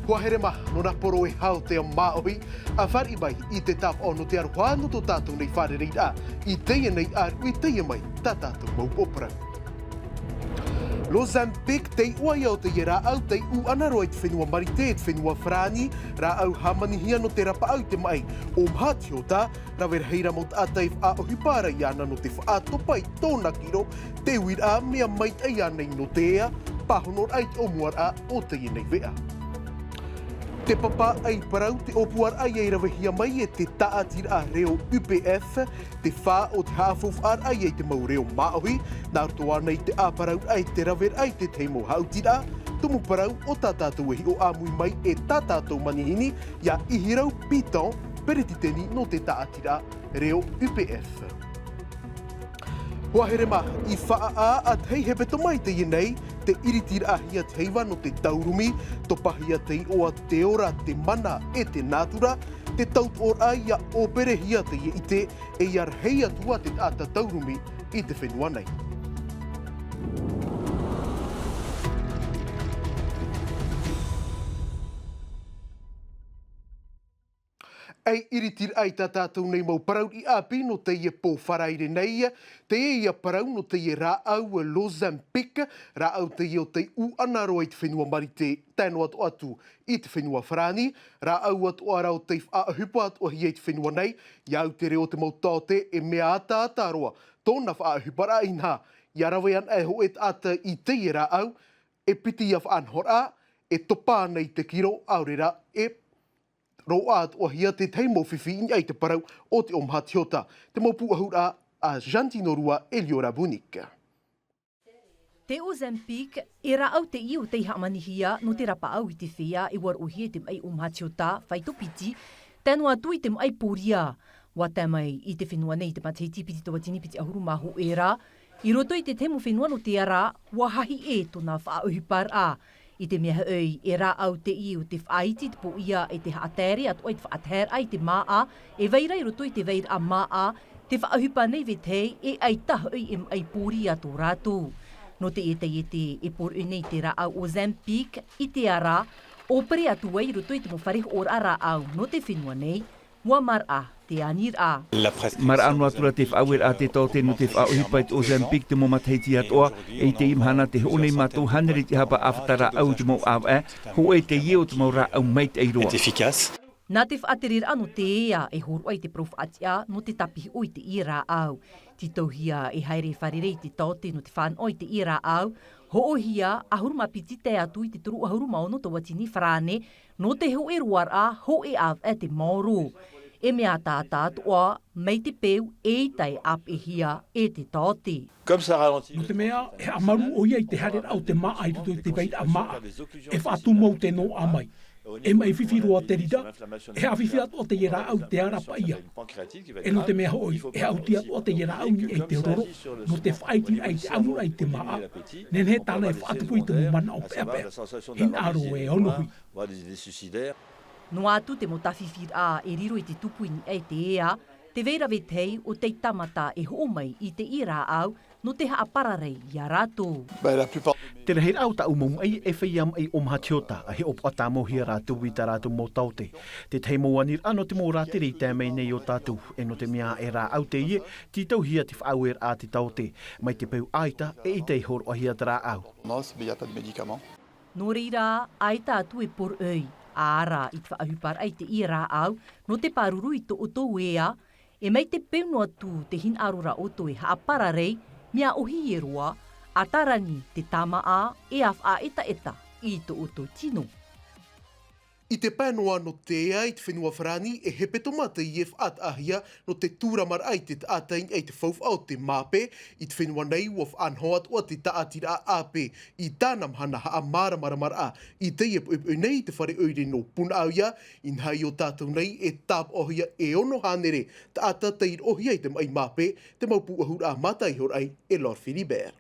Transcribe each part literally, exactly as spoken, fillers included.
Hoa here mā, nō nā poro e hau te ao māʻohi, ʻa fāriʻi mai i te tāpaʻo nō te aroha nō tō tātou nei fārereiraʻa, i teie nei ʻāruʻi, i teie mai tā tātou mau pōpara. L'Ozempic, te iʻoa ia o teie rāʻau, tei ʻū ʻana roa i te fenua Marite, i te fenua Farāni, rāʻau hāmanihia nō te rapaʻau i te maʻi ʻo Mahatihota, rave rahi rā mau taʻata e faʻaʻohipa ra iāna nō te faʻatopa i tōna kiro, te uiraʻa mea maitaʻi ānei nō te ea, pāhonoraʻa i te ʻōmuaraʻa o teie nei veʻa. Te papa ʻai parau, te ʻōpuaraʻa ia i ravehia mai e te tāʻatiraʻa reo U P F, te fā o te haʻafaufaʻaraʻa ia i te mau reo māʻohi, nā roto ānei i te ʻāparauraʻa i te raveraʻa i te tahi mau haʻutiraʻa, tumu parau o tā tātou e hiʻo ʻāmui mai e tā tātou manihini, ia Ihirau Piton, peretiteni nō te tāʻatiraʻa reo U P F. Hoa here mā, i faʻaʻā ʻa te hepetoma i teie nei, te ʻiritiraʻahia te heiva nō te taurumi, topahia te iʻoa, te ora, te mana e te nātura, te tautoʻoraʻa ia ʻōperehia teie ʻite, e ia rahi atu ā te taʻata taurumi i te fenua nei. ʻAi ʻiritiraʻa i tā tātou nei mau parau ʻāpī nō teie pō Faraire nei, teie ia parau nō teie rāʻau L'Ozempic, rāʻau teie o tei ʻū ʻana roa i te fenua Marite, tae noa atoʻa atu i te fenua Farāni, rāʻau atoʻa rā o tei faʻaʻohipa atoʻahia i te fenua nei, ia au te reo o te mau taote e mea ataata roa tōna faʻaʻohiparaʻa inaha, ia rave ana e hōʻē taʻata i teie rāʻau, e piti ia faʻanahoraʻa, e topa ana i te kiro, ʻaore rā, e roaʻa atoʻahia te tahi mau fifi i niʻa i te parau o te ʻōmaha Tihota, te mau pūʻohuraʻa a Jantino Rua e Liora Bunic. Te Ozempic, e rāʻau teie o tei hāmanihia nō te rapaʻau i te feiā e ua roʻohia i te maʻi ʻōmaha Tihota, faito piti, tae noa atu i te maʻi Pōria. ʻUa tae mai i te fenua nei i te matahiti piti tauatini piti ʻahuru mā hōʻē ra, i roto i te tahi mau fenua nō te ara, ʻua hahi ʻē tōna faʻaʻohiparaʻa. I te mea hoʻi, e rāʻau teie o te faʻaiti i te pōʻia e te haʻataere atoʻa i te faʻataeraʻa i te māʻa, e vai ra i roto i te vairaʻa māʻa, te faʻaʻohipa nei vetahi e ʻaita hoʻi e maʻi Pōria tō rātou. Nō teie taiete e poroʻi nei te rāʻau Ozempic i te ara, ʻōpere atu ai i roto i te mau fare hoʻoraʻa rāʻau nō te fenua nei, ʻua maraʻa te aniraʻa. Maraʻa noa atu ra te faʻaueraʻa te taote nō te faʻaʻohipa i te Ozempic te mau matahiti atoʻa, e i teie mahana tē hoʻo nei mātou hānere i te hapa ʻāfata rāʻau i te mau ʻāvaʻe, hōʻē teie o te mau rāʻau maitaʻi roa. Nā te faʻatereraʻa nō te ea e hōroʻa i te parau faʻatiʻa nō te tāpiʻi i teie rāʻau. Tītauhia e haere fārerei i te taote nō te fānaʻo i teie rāʻau, hoʻohia ʻahuru mā piti tae atu i te toru ʻahuru mā ono tauatini farāne, nō te hōʻē roaraʻa, hōʻē ʻāvaʻe te maoro. E mea ataata atoʻa, mai te peu, eʻita e ʻāpeʻehia e te taote. Nō te mea, e haʻamaru ʻoia i te haereraʻa o te māʻa i roto i te vairaʻa māʻa, e faʻatūmau te noaʻa mai. E maʻi fifi roa te reira, e haʻafifi atoʻa teie rāʻau i te ara paʻia. E nō te mea hoʻi, e haʻuti atoʻa teie rāʻau i niʻa i te ororo, nō te faʻaitiraʻa i te ʻamuraʻa i te māʻa, nehenehe tāna e faʻatupu i te mau manaʻo peʻapeʻa. Hinaʻaro e onohi. Noa atu te mau tāfifiraʻa e riro i te tupu i niʻa i te ea, tē vai ra vetahi o tei tāmata e hoʻo mai i teie rāʻau, nō te haʻaparare ia rātou. Te rahiraʻa o tāʻu mau maʻi e feiā maʻi ʻōmaha Tihota, e hiʻopoʻa tāmauhia rātou i tā rātou mau taote. Te tahi mau aniraʻa nō te mau rātere i tae mai nei iō tātou, e nō te mea e rāʻau teie, tītauhia te faʻaueraʻa te taote. Mai te peu ʻaita, eʻita e hōroʻahia te rāʻau. Nō reira, ʻaita atu e poroʻi, ʻa ara i te faʻaʻohiparaʻa i teie rāʻau, nō te pāruru i tō ʻoutou ea, e mai te peu noa atu te hinaʻaro ra ʻoutou e haʻaparare, mea ʻōhie roa, ʻa tārani te tāmāʻa e ʻa faʻaʻetaʻeta i tō ʻoutou tino. I te pae noa nō te ea i te fenua Farāni, e hepetoma teie faʻataʻahia nō te tūramaraʻa i te taʻata i niʻa i te faufaʻa o te māpē. I te fenua nei, ʻua faʻanaho atoʻa te tāʻatiraʻa ʻāpē i tāna mahana haʻamāramaramaraʻa i teie poʻipoʻi nei i te fare ʻoire nō Punaʻauia, inaha i ō tātou nei e tāpaʻohia e ono hānere taʻata tei roʻohia i te maʻi māpē, te mau pūʻohuraʻa mātāihoraʻa e Laure Philibert.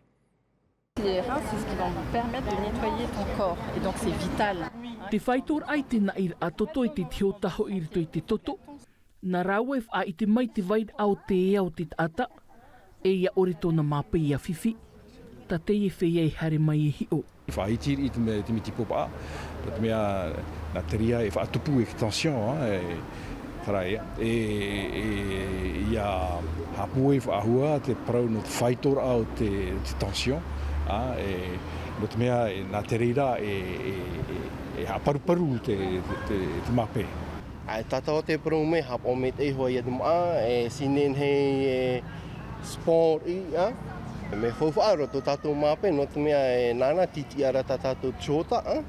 Les reins, c'est ce qui va nous permettre de nettoyer ton corps. Et donc, c'est vital. Te faitoraʻa i te naʻiraʻa toto e te tihota hoʻi i roto i te toto. Nā rāua e faʻaʻite mai te vairaʻa o te ea o te taʻata, e ʻia ʻore tōna māpē ʻia fifi. Tā teie feiā e haere mai e hiʻo. Faʻaiti i te mea, te mea tīpōpaʻa, nō te mea, Nā te reira e faʻatupu e te tension, e, e, ia haʻapūai faʻahua te parau nō te faitoraʻa o te, te tension, e, nō te mea, e, nā te reira e, e, e, e haʻaparuparu te, te, te, te māpē. ʻAe, tātou te parau mai, haʻapaʻo maitaʻi hoʻi ia te māʻa, e, sine nei, e, sport i, a? Me faufaʻa roa tō tātou māpē, nō te mea, e, nāna tītiʻa ra tā tātou tiota, a?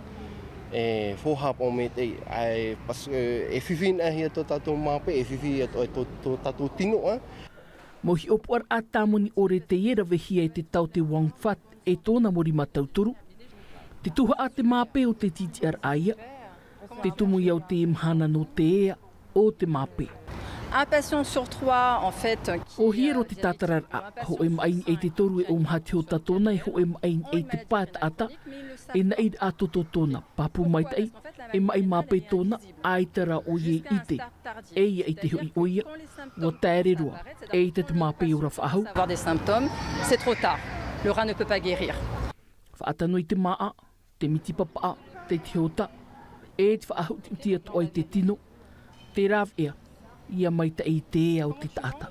E, faufaʻa maitaʻi, ʻae, pas-, e, e fifi nā hia tō tātou māpē, e fifi ia tō, tō, tō tātou tino, a? Mau hiʻopoʻaraʻa tāmoni ʻore teie e ravehia e te tau te Wang Fat e tōna mōrī mataʻu toru. Te tuhaʻa te māpē o te tītiʻaraʻa ia. Te tumu ia o te mahana nō te ea o te māpē. Un patient sur trois, en fait, qui, ʻŌhie roa te tātararaʻa, hōʻē maʻi i niʻa i te toru e ʻōmaha te hota tōna, e hōʻē maʻi i niʻa i te pae taʻata, e naʻi raʻa toto tōna, pāpū maitaʻi, e maʻi māpē tōna, ʻaita rā ʻoia i ʻite, e ia ʻite hoʻi ʻoia, ʻua taere roa, eʻita te māpē e ora faʻahou. Avoir des symptômes, c'est trop tard. Le rat ne peut pas guérir. Faʻatano i te māʻa, te miti papaʻa, te, te hota, e te faʻautiuti atoʻa i te tino, te rāveʻa, ia maitaʻi i te ea o te taʻata.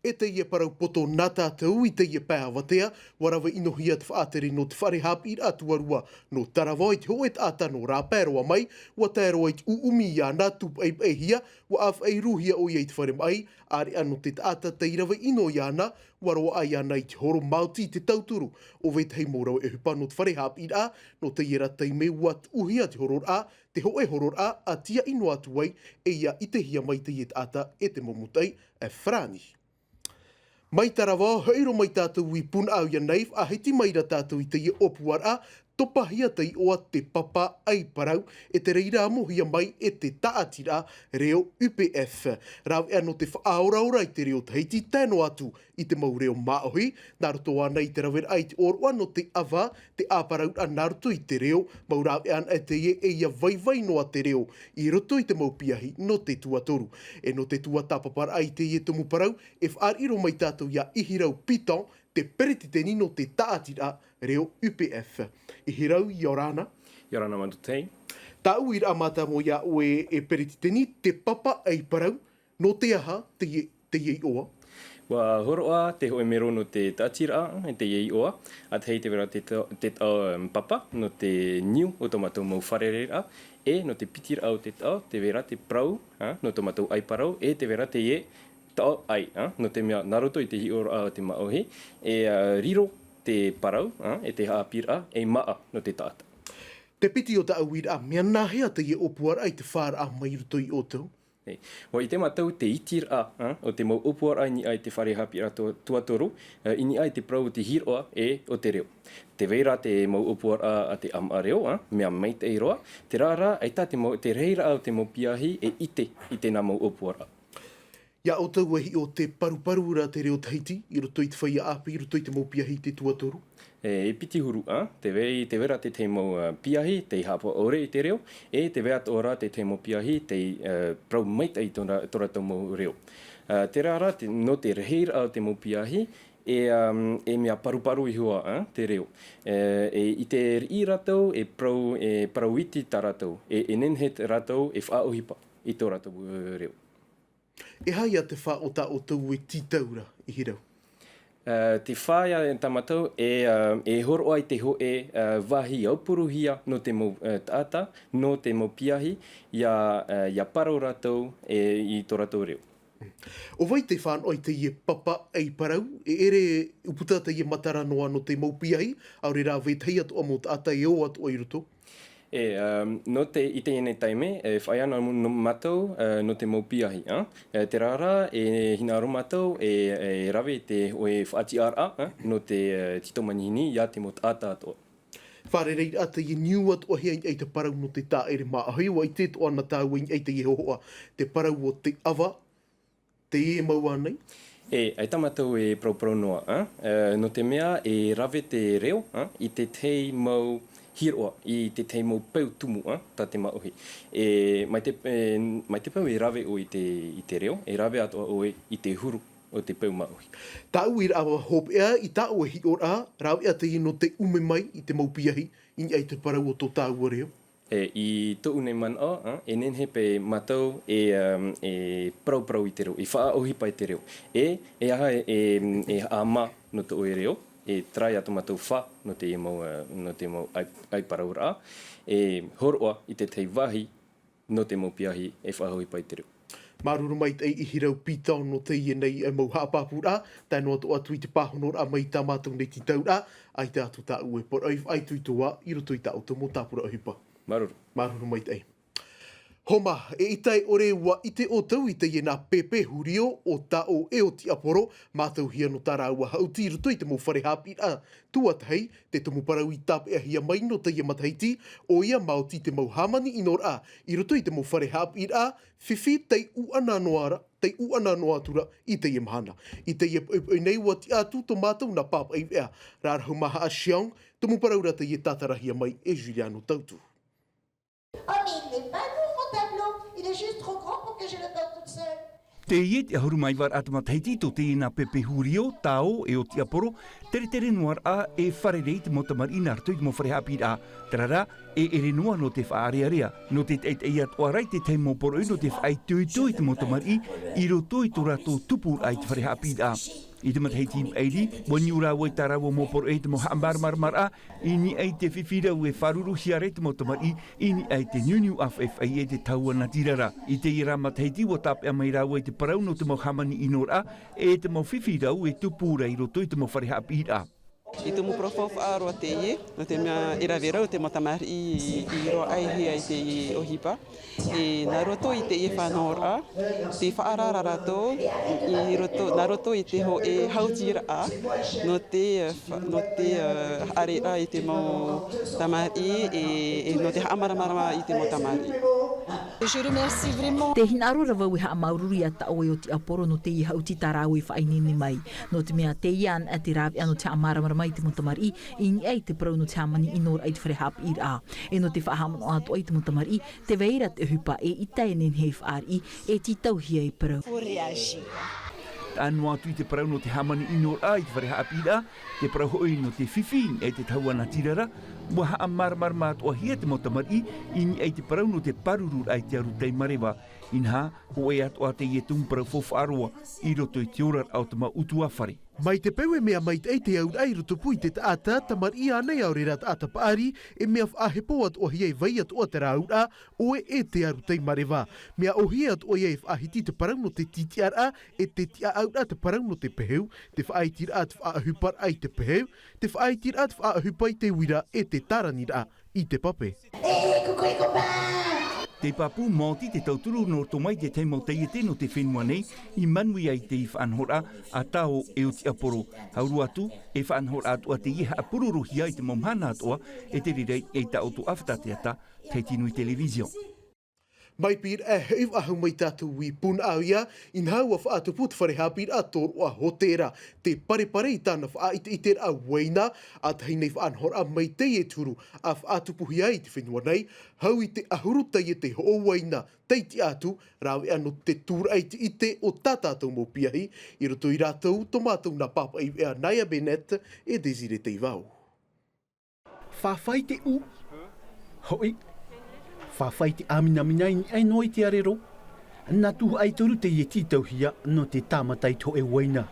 E teie parau poto nā tātou i teie pae avatea, ʻua rave ʻinohia te faʻatere nō te fare haʻapiʻiraʻa tuarua nō Taravao i te hōʻē taʻata nō rāpae roa mai, ʻua tae roa i te ʻuʻumi iāna, tūpaʻipaʻihia, ʻua ʻāfaʻi rūhia ʻoia i te fare maʻi, ʻāreʻa nō te taʻata tei rave ʻino iāna, ʻua roaʻa iāna i te horo maoti i te tauturu o vetahi mau rave ʻohipa nō te fare haʻapiʻiraʻa, nō teie rā taime ʻua tuʻuhia te hororaʻa, te hōʻē hororaʻa, ʻa tiaʻi noa atu ai, e ia ʻitehia mai teie taʻata e te mau mūtoʻi, e farāni. Mai Taravao, hoʻi roa mai tātou i Punaʻauia nei, faʻahiti mai ra tātou i teie ʻōpuaraʻa, topahia te iʻoa Te Papa ʻAi Parau, e te reira amohia mai e te tāʻatiraʻa reo U P F. Rāveʻa nō te faʻaoraora i te reo Tahiti, tae noa atu i te mau reo māʻohi, nā roto ānei i te raveraʻa i te ʻōroʻa nō te ʻava, te ʻāparauraʻa nā roto i te reo, mau rāveʻa anaʻe teie e ia vaivai noa te reo i roto i te mau piahi nō te tuatoru. E nō te tuatāpaparaʻa i teie tumu parau, e faʻariʻi roa mai tātou iā ʻIhirau Piton, te peretiteni nō te tāʻatiraʻa reo U P F. ʻIhirau, ʻia ora na. ʻIa ora na mātou. Tāʻu uiraʻa mātāmua iā ʻoe e peretiteni, Te Papa ʻAi Parau, nō te aha teie, teie iʻoa? ʻUa hōroʻa te hōʻē mero nō te tāʻatiraʻa, e teie iʻoa, ʻa tahi tē vai ra te ta-, te taʻo, um, papa, nō te niu o tō mātou mau fārereiraʻa, e nō te pitiraʻa o te taʻo, tē vai ra te parau, ā, nō tō mātou ʻai parau, e tē vai ra teie taʻo ʻai, ā, nō te mea, nā roto i te hiʻoraʻa o te māʻohi, e, ā, riro te parau, ā, e te haʻapiʻiraʻa, ei māʻa nō te taʻata. Te piti o tāʻu uiraʻa, mea nāhea teie ʻōpuaraʻa i te fāraʻa mai roto iā ʻoutou? Nei. ʻUa ʻite mātou te itiraʻa, ā, o te mau ʻōpuaraʻa i niʻa i te fare haʻapiʻiraʻa tua-, tuatoru, ā, i niʻa i te parau o te hiroʻa e o te reo. Tē vai ra te mau ʻōpuaraʻa a te ʻāmaʻa reo, ā, mea maitaʻi roa, terā rā, ʻaita te mau, te rahiraʻa o te mau piahi e ʻite i tēnā mau ʻōpuaraʻa. Iā ʻoutou e hiʻo te paruparu ra te reo Tahiti, i roto i te feiā ʻāpī, i roto i te mau piahi i te tuatoru? E, e piti huru, ā, tē vai, tē vai ra te tahi mau, ā, piahi, tei haʻapaʻo ʻore i te reo, e tē vai atoʻa ra te tahi mau piahi, tei, ā, parau maitaʻi tō rā-, tō rātou mau reo. Ā, terā rā, te, nō te rahiraʻa o te mau piahi, e, ā, e mea paruparu iho ā, ā, te reo. E, e, i te riʻi rātou, e parau, e parau iti tā rātou, e, e nehenehe rātou e faʻaʻohipa i tō rātou, ā, reo. E aha ia te fā o tā ʻoutou e tītau ra, ʻIhirau? Ā, te fā ia tā mātou e, ā, e hōroʻa i te hōʻē, ā, vāhi aupuruhia nō te mau, ā, taʻata, nō te mau piahi, ʻia, ā, ʻia parau rātou e, i tō rātou reo. ʻO vai te fānaʻo i teie papa ʻai parau, e ʻere ʻūputa teie matara noa nō te mau piahi, ʻaore rā vetahi atoʻa mau taʻata e ō atoʻa i roto? E, ā, nō te, i teie nei taime, e faʻaea ana nō mātou, ā, nō te mau piahi, ā. E, terā rā, e hinaʻaro mātou, e, e rave i te, ʻoe faʻatiʻaraʻa, ā, nō te, ā, tito manihini, iā te mau taʻata atoʻa. Fārereiraʻa teie niu atoʻahia i te parau nō te tāʻere māʻohi, ʻua ʻite atoʻa na tāua i teie hōhoʻa, te parau o te ʻava, teie e mau ānei? E, ʻaita mātou e paraparau noa, ā? E, nō te mea e rave te reo, ā, i te tahi mau hiroʻa, i te tahi mau peu tumu, ā, tā te māʻohi. E, mai te, e, mai te peu e rave ʻoe i te, i te reo, e rave atoʻa ʻoe i te huru o te peu māʻohi. Tāʻu uiraʻa hopeʻa i tā ʻoe hiʻoraʻa, rāveʻa teie nō te ʻume mai i te mau piahi, i niʻa i te parau o tō tāua reo? E, i tōʻu nei manaʻo, e nehenehe paʻi mātou e, um, e parauparau i te reo, e faʻaʻohipa i te reo. E, e aha e, e, e haʻamā nō tōʻu reo, e tarai atu mātou fā nō te mau, uh, nō te mau ʻai, ʻai parauraʻa, e hōroʻa i te tahi vāhi nō te mau piahi e faʻaʻohipa i te reo. Māuruuru maitaʻi i Hirau Pita nō teie nei e mau haʻapāpūraʻa, tae noa atu i te pāhonoraʻa mai i tā mātou nei tītauraʻa, ʻaita atu tāʻu e poroʻi faʻaitoito i roto i tā ʻoutou mau tāpura ʻohipa. Māuruuru. Māuruuru maitaʻi. Homa, eʻita e ʻore ua ʻite ʻoutou i teie nā Pepe Hurio ʻo Taʻo e ʻo Tiaporo, mātauhia nō tā rāua haʻuti i roto i te mau fare haʻapiʻiraʻa tuatahi, te tumu parau i tāpeʻahia mai nō teie matahiti, ʻoia maoti te mau hāmani ʻinoraʻa i roto i te mau fare haʻapiʻiraʻa, fifi tei ʻuʻana noa ra, tei ʻuʻana noa atu ra i teie mahana. I teie poʻipoʻi nei ua tiʻa atu tō mātou nā pāpaʻi veʻa, Rarahu Maha a Xiong, tumu parau ra teie tātarahia mai e Juliano Tautu. Oh, mais il n'est pas lourd, mon tableau. Il est juste trop grand pour que je le porte toute seule. Teie te ʻahuru mā iva raʻa te matahiti tō teie nā Pepe Hurio, Taʻo e ʻo Tiaporo, teretere noa raʻa e fārerei i te mau tamariʻi nā roto i te mau fare haʻapiʻiraʻa. Terā rā, e ʻere noa nō te faʻaʻareʻarea, nō te taʻitaʻi atoʻa ra i te tahi mau poroʻi nō te faʻaitoito i te mau tamariʻi, i roto i tō rātou tupuraʻa i te fare haʻapiʻiraʻa. I te matahiti i maʻiri, ua niu rāua i tā rāua mau poroʻi i te mau haʻamāramaramaraʻa, i niʻa i te fifi rau e fāruruhia ra i te mau tamariʻi, i niʻa i te niuniu ʻāfaʻifaʻi e te tahua natirara. I teie rā matahiti ua tāpeʻa mai rāua i te parau nō te mau hāmani ʻinoraʻa, e te mau fifi rau e tupu ra i roto i te mau fare haʻapiʻiraʻa. E tumu parau faufaʻa roa teie, nō te mea e rave rau te mau tamariʻi i, i roaʻa i hea i teie ʻohipa. E nā roto i teie faʻanahoraʻa, te faʻaararaʻa rātou, i roto, nā roto i te hōʻē haʻutiraʻa, nō te, eh, fa-, nō te, eh, haʻareʻa i te mau tamariʻi, e, e nō te haʻamāramarama i te mau tamariʻi. Je remercie vraiment. Tē hinaʻaro ra vau e haʻamāuruuru iā Taʻo e ʻo Tiaporo nō teie haʻuti tā rāua i faʻaineine mai. Nō te mea teie anaʻe te rāveʻa nō te haʻamāramarama i te mau tamariʻi, i niʻa i te parau nō te hāmani ʻinoraʻa i te fare haʻapiʻiraʻa. E nō te faʻahaʻamanaʻo atoʻa i te mau tamariʻi, tē vai ra te ʻohipa eʻita e nehenehe e fāriʻi, e tītauhia e parau. Faut réagir. Taʻa noa atu i te parau nō te hāmani ʻinoraʻa i te fare haʻapiʻiraʻa, te parau hoʻi nō te fifi i niʻa i te tahua natirara, ua haʻamāramarama atoʻahia te mau tamariʻi, i niʻa i te parau nō te pārururaʻa i te aru taimareva. Inaha, hōʻē atoʻa teie tumu parau faufaʻa roa, i roto i te oraraʻa o te mau ʻutuāfare. Mai te peu e mea maitaʻi te auraʻa i rotopū i te taʻata, tamariʻi ānei ʻaore rā taʻata paʻari, e mea faʻahepo atoʻahia e vai atoʻa terā auraʻa, ʻoia e te aru taimareva. Mea ʻōhie atoʻahia e faʻahiti te parau nō te tītiʻaraʻa, e te tiʻaʻauraʻa te parau nō te pehu, te faʻaitiraʻa te faʻaʻohiparaʻa i te pehu, te faʻaitiraʻa te faʻaʻohipa i te uira, e te tāraniraʻa i te pape. Te pāpū maoti te tauturu nō roto mai te tahi mau taiete nō te fenua nei, i manuia i te faʻanahoraʻa a Taʻo e ʻo Tiaporo. Hau roa atu, e faʻanahoraʻa atoʻa teie e haʻapurorohia i te mau mahana atoʻa, e te reira i tā ʻoutou ʻāfata teata, Tahiti Nui Television. Mai Pīraʻe, e faʻahou mai tātou i Punaʻauia, inaha ua faʻatupu te fare haʻapiʻiraʻa tōroʻa hōtēra, tē parepare i tāna faʻaʻiteʻiteraʻa uaina, ʻa tahi nei faʻanahoraʻa mai teie te huru, ʻa faʻatupuhia i te fenua nei, hau i te ʻahuru taiete hoʻo uaina, tei tiʻa atu, rāveʻa nō te tūraʻa i te ʻite o tā tātou mau piahi, i roto ia rātou tō mātou nā pāpaʻi veʻa Naya Bennett e Désiré Teivao. Fāfai te ʻū. Hoʻi. Fāfai te ʻāminamina i niʻa noa i te arero. Nā Tuhaʻa e toru teie e tītauhia nō te tāmata i te hōʻē uaina.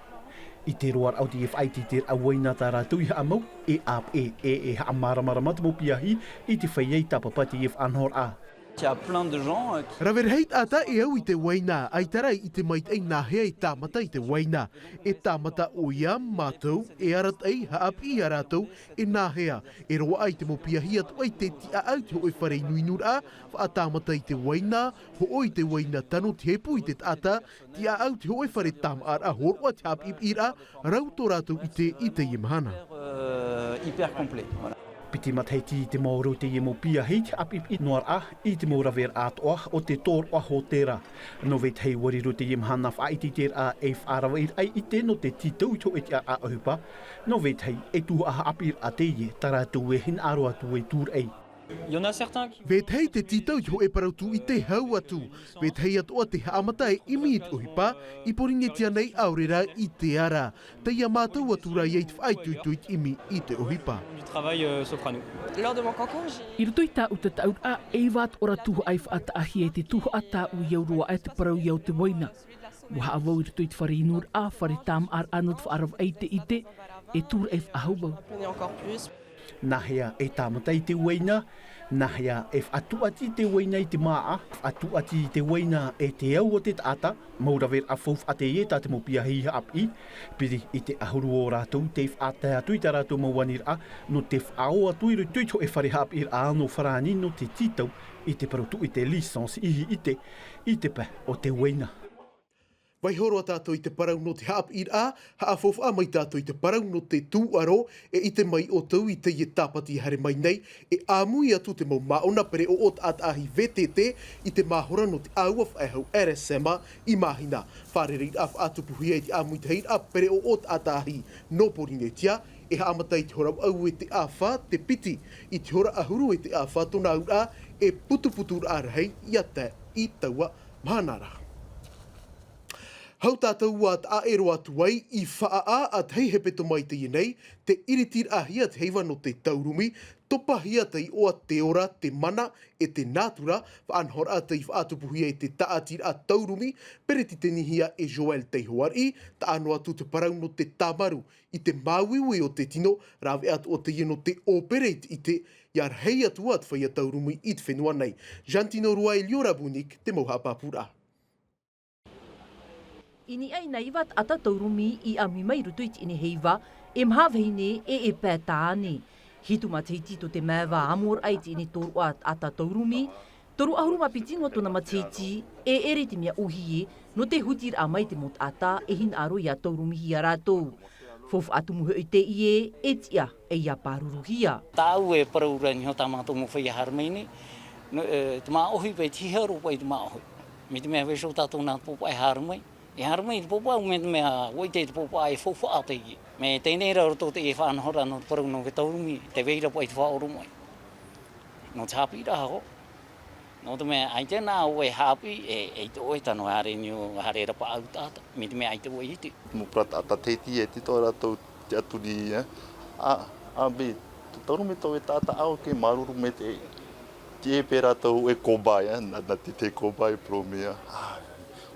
I te roaraʻa o teie faʻaʻiteʻiteraʻa uaina tā rātou i haʻamau, e ʻāpeʻe, e, e haʻamāramarama te mau piahi i te feiā i tāpapa teie faʻanahoraʻa. Il y a plein de gens, euh, qui... Rave rahi taʻata e au i te uaina, ʻaita rā i ʻite maitaʻi nāhea e tāmata i te uaina. E tāmata ʻoia, mātou, e arataʻi, haʻapiʻi ia rātou, e nāhea, e roaʻa i te mau piahi atoʻa i te tiʻaʻau te hōʻē fare inuinuraʻa, faʻatāmata i te uaina, hoʻo i te uaina tano te hepu i te taʻata, tiʻaʻau te hōʻē fare tāmāʻaraʻa hōroʻa te haʻapiʻipiʻiraʻa, rau tō rātou ʻite i teie mahana. Euh, hyper complet, voilà. Piti matahiti i te maoro teie mau piahi te haʻapiʻipiʻi noa raʻa i te mau raveraʻa atoʻa o te tōroʻa hōtēra. Nō vetahi ua riro teie mahana faʻaʻiteʻiteraʻa e faʻaravaʻiraʻa i te ʻite nō te tītau i te hōʻē tiʻaraʻa ʻohipa. Nō vetahi e tuhaʻa haʻapiʻiraʻa teie tā rātou e hinaʻaro atu e tūraʻi. Il y en a certains qui... Vetahi te tītau i te hōʻē parau tūʻite hau atu. Vetahi atoʻa te haʻamata e ʻimi i te ʻohipa, i Porinetia nei ʻaore rā i te ara. Teie mātou atu rā ia i te faʻaitoito i te ʻimi i te ʻohipa. Du travail, euh, Soprano. Lors de mon concours, j'ai... I roto i tāʻu tataʻuraʻa, e iva atoʻa ra tuhaʻa i faʻataʻahia i te tuhaʻa tāʻu i au roa aʻe te parau ia o te uaina. Ua haʻavau i roto i te fare inuraʻa, fare tāmāʻaraʻa nō te faʻaravaʻi i te ʻite, e tūraʻi faʻahou vau. Nāhea e tāmata i te uaina? Nāhea e faʻatūʻati te uaina i te māʻa? Faʻatūʻati i te uaina e te au o te taʻata, mau raveraʻa faufaʻa teie tā te mau piahi i haʻapiʻi. Piri i te ʻahuru o rātou tei faʻatae atu i tā rātou mau aniraʻa, nō te faʻaō atu i roto i te hōʻē fare haʻapiʻiraʻa nō Farāni nō te tītau i te parau tūʻite, licence, i te ʻite i te pae o te uaina. Vaiiho roa tātou i te parau nō te haʻapiʻiraʻa, haʻafaufaʻa mai tātou i te parau nō te tūʻaro, e ʻite mai ʻoutou i teie tāpati i haere mai nei, e ʻāmui atu te mau māʻona pereʻoʻo taʻataʻahi V T T i te mahora nō te ʻāua faʻehau R S M A i Māhina. Fārereiraʻa faʻatupuhia i te ʻāmuitahiraʻa pereʻoʻo taʻataʻahi nō Porinetia, e haʻamata i te hora vaʻu e te ʻāfa te piti, i te hora ʻahuru e te ʻāfa tōna auraʻa, e putuputuraʻa rahi ia tae i taua mahana ra. Hau tātou ua taʻaʻe roa atu ai i Faʻaʻā, ʻa tahi hepetoma i teie nei, tē ʻiritiraʻahia te heiva nō te taurumi, topahia te iʻoa, te ora, te mana, e te nātura, faʻanahoraʻa tei faʻatupuhia e te tāʻatiraʻa taurumi, peretitenihia e Joël Teihoariʻi, taʻa noa atu te parau nō te tāmaru i te māuiui o te tino, rāveʻa atoʻa teie nō te ʻōpere i te ʻite, ia rahi atu ā te feiā taurumi i te fenua nei. Jantino Rua e Liora Bunik, te mau haʻapāpūraʻa. I niʻa i nā iva taʻata taurumi i ʻāmui mai i roto i teie nei heiva, e maha vahine e e pae tāne. Hitu matahiti tō te maeva ʻāmoraʻa i teie nei tōroʻa taʻata taurumi, toru ʻahuru mā piti noa tōna matahiti, e ʻere i te mea ʻōhie, nō te hutiraʻa mai i te mau taʻata e hinaʻaro ia taurumihia rātou. Faufaʻa tumu hoʻi teie, e tiʻa, e ia pāruruhia. Tāʻu e parau ra niho tā mātou mau feiā haere mai nei, nō, e, te māʻohi paʻi, te hiʻaro paʻi te māʻohi. Mai te mea vaiiho tātou nā te pōpaʻa e haere mai. E haere mai te pōpaʻa, mai te mea, ʻua ʻite te pōpaʻa e faufaʻa teie. Mai teie nei rā roto i te faʻanahoraʻa nō te parau nō te taurumi, tē vai ra paʻi te faʻaoromaʻi. Nō te haʻapiʻiraʻa hoʻi. Nō te mea, ʻaita nā ʻoe e haʻapiʻi, e, e ʻite ʻoe, tano haere niu, haere rapaʻau taʻata. Mai te mea ʻaita ʻoe e ʻite. Mau parau taʻata teitei e tītau rātou te tiʻaturi, e. A, a, be, te taurumi tō e taʻata ʻau ke māuruuru mai te, te e pē rātou e cobaye, e, nā, nā te, te cobaye premier. A,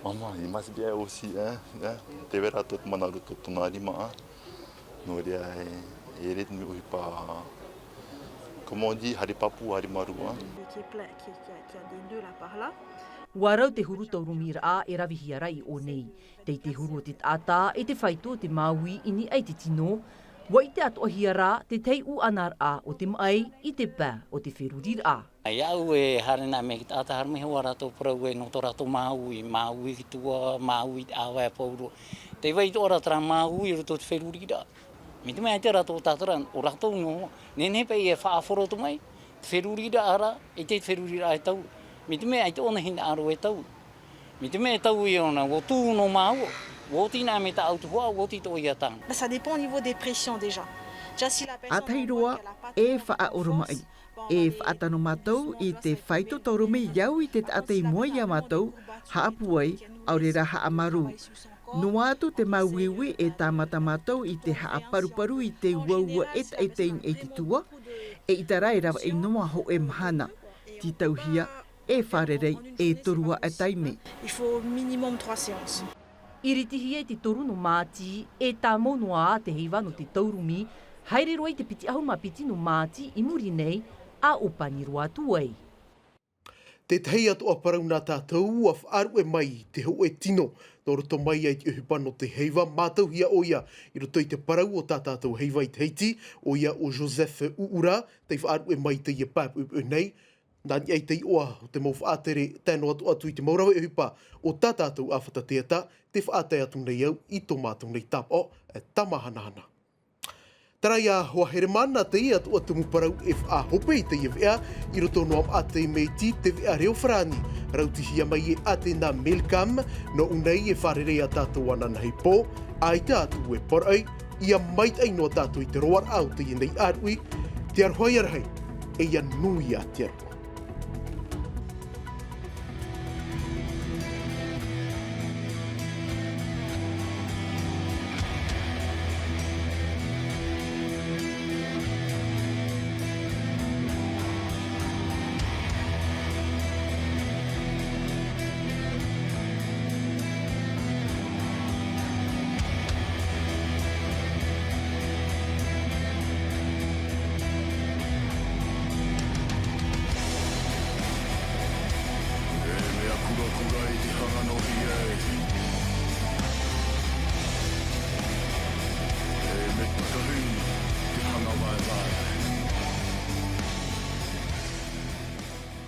maman, il must be aussi, e, e. Tē vai ra tō te mana roto tōna rima, a. Nō reira e, e ʻere te mea ʻohipa, comment on dit, haere pāpū, haere mārū, a. Qui est plein, qui, qui a, qui a des nœuds là par là. ʻUa rau te huru taurumiraʻa e ravehia ra i ʻō nei. Tei te huru o te taʻata, e te faito o te māuiui i niʻa i te tino, ʻua ʻite atoʻahia ra te tahi ʻūʻanaraʻa o te maʻi i te pae o te feruriraʻa. Iāʻu e haere nā mai te taʻata haere mai hoʻi rātou parau e nō tō rātou māuiui, māuiui i te tua, māuiui i te ʻāvae pauroa. Tē vai atoʻa ra terā māuiui i roto i te feruriraʻa. Mai te mea ʻaita rātou e tātara, ʻo rātou noa, nehenehe paʻi e faʻahoro atu mai, te feruriraʻa ra, ʻaita te feruriraʻa e taui. Mai te mea ʻaita ʻōna hinaʻaro e taui. Mai te mea e taui ʻōna, ʻua tū noa māua, ʻua oti nā mai tāʻu tuhaʻa, ʻua oti atoʻa ia tāna. Ben, ça dépend au niveau des pressions déjà. Déjà, si la personne, on voit qu'elle a pas trop confiance, bon, on va aller... ʻĀtahi roa, e faʻaʻoromaʻi, e faʻatano mātou i te faito taurumi i au i te taʻata i mua iā mātou, haʻapūai, ʻaore rā haʻamārū. Noa atu te māuiui e tāmata mātou i te haʻaparuparu i te uaua e taʻetae i te tua, eʻita rā e ravaʻi noa hōʻē mahana. Tītauhia, e fārerei, e toru aʻe taime. Il faut au minimum trois séances. I ʻiritihia i te toru nō Māti, e tāmau noa ā te heiva nō te taurumi, haere roa i te piti ʻahuru mā piti nō Māti i muri nei, ʻa ʻōpani roa atu ai. Tētahi atoʻa parau nā tātou ʻua faʻaruʻe mai te hōʻē tino, nō roto mai ai te ʻohipa nō te heiva, mātauhia ʻoia i roto i te parau o tā tātou heiva i Tahiti, ʻoia ʻo Joseph Uʻura, tei faʻaruʻe mai i teie pae poʻipoʻi nei, nā niʻa i te iʻoa o te mau faʻatere, tae noa atu atu i te mau rave ʻohipa o tā tātou ʻāfata teata, tē faʻatae atu nei au i tō mātou nei tāpaʻo, e tāmahanahana. Terā ia hoa here mana teie atoʻa tumu parau e faʻahope i teie veʻa, i roto noa mā te mea iti te veʻa reo farāni, rautihia mai e Atena Melkam, nō ʻō nei e fārerei ā tātou ananahi pō, ʻaita atu e poroʻi, ʻia maitaʻi noa tātou i te roaraʻa o teie nei ʻāruʻi, te aroha ia rahi, e ia nui ia te atua.